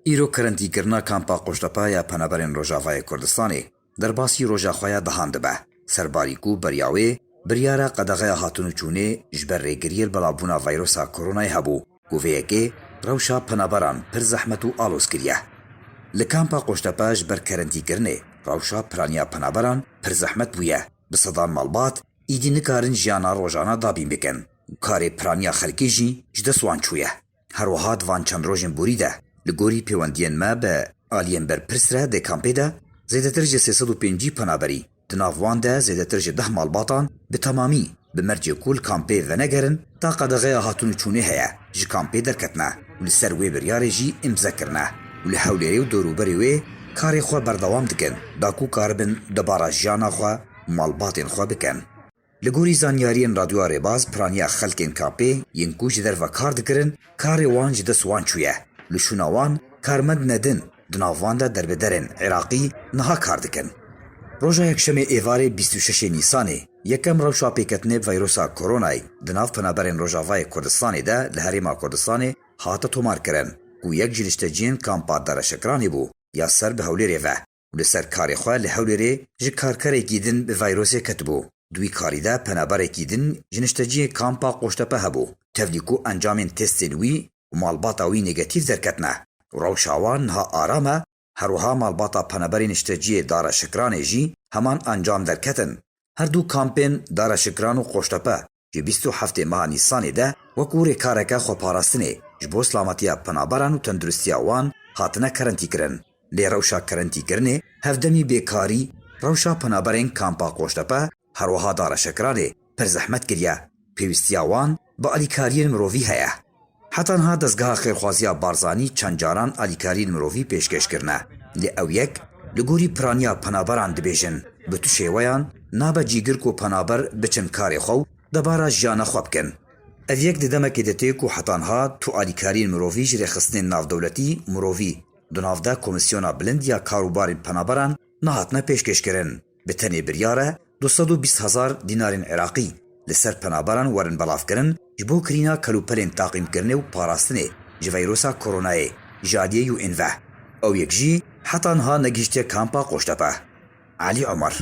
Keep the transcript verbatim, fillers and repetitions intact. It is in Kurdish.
Îro kerentîkirina kampa Qoştepe ya penaberên Rojavayê Kurdistanê derbasî roja xwe ya dehan dibe. Serbarî ku beriya wê biryara qedexeya hatin û çûnê ji ber rêgiriyê li belavbûna vayrosa koronayê hebû, ku vê yekê rewşa penaberan pir zehmet û aloz kiriye. Li kampa Qoştepe ji ber kerentîkirinê rewşa piraniya penaberan pir zehmet bûye. Bi sedan malbat îdî nikarin jiyana rojana dabîn bikin û karê piraniya xelkê jî ji dest wan çûye. Her wiha di van çend rojên borî de, li gorî pêwendiyên me bi aliyên berpirs re dê kampê de, zêdetir ji sê sed û pêncî penaberî, di nav wan de zêdetir ji deh malbatan bi temamî bi mercê ku li kampê venegerin, ta qedexeya hatin û çûnê heye, ji kampê derketine û li ser wê biryarê jî îmze kirine û li Hewlêrê û dorûberê wê karê xwe berdewam dikin, da ku karibin dubara jiyana xwe û malbatên xwe bikin. Li gorî zanyariyên Radyoya Rêbaz, piraniya xelkên kampê yên ku ji derve kar dikirin, karê wan ji dest wan çûye. Li şûna wan karmend nedin, di nav wan de derbiderên Iraqî niha kar dikin. Roja Yekşemê êvarê bîst û şeşê Nîsanê, yekem rewşa pêketinê bi vayrosa koronayê di nav penaberên Rojavayê Kurdistanê de li Herêma Kurdistanê hate tomarkirin, ku yek ji nişteciyên kampa Dara Şekranê bû, ya ser bi Hewlêrê ve. Û li ser karê xwe li Hewlêrê ji karkerekî din bi vayrosê ketibû. Di wî karî de penaberekî din ji nişteciyê kampa Qoştepe hebû. Tevlî ku encamên testên wî û malbata wî negatîf derketine û rewşa wan niha aram e, her wiha malbata penaberê nişteciyê Dara Şikranê jî heman encam derketin. Her du kampên Dara Şikran û Qoştepe ji bîst û heftê meha Nîsanê de wekû rêkareke xweparastinê ji bo silametiya penaberan û tenduristiya wan hatine kerentîkirin. Lê rewşa kerentîkirinê, hevdemî bêkarî, rewşa penaberên kampa Qoştepe, her wiha Dara Şekranê pir zehmet kiriye. Pêwîstiya wan bi alîkariyên mirovî heye. Heta niha dezgeha xêrxwaziya Barzanî çend caran alîkariyên mirovî pêşkêş kirine. Lê ew yek, li gorî piraniya penaberan dibêjin, bi tu şêweyan nabe cîgir ku penaber biçin karê xwe û debara jiyana xwe bikin. Ev yek di demekê de tê ku heta niha tu alîkariyên mirovî ji rêxistinên navdewletî û mirovî di nav de Komîsyona Bilind ya Karûbarên Penaberan nehatine pêşkêşkirin. Bi tenê biryar e du sed û bîst hezar dînarên Iraqî li ser penaberan werin belavkirin ji bo kirîna kelûpelên taqîmkirinê û parastinê ji veyrosa koronayê ji aliyê U N ve. Ew yek jî heta niha negihiştiye kampa Qoştepe. Elî Omer.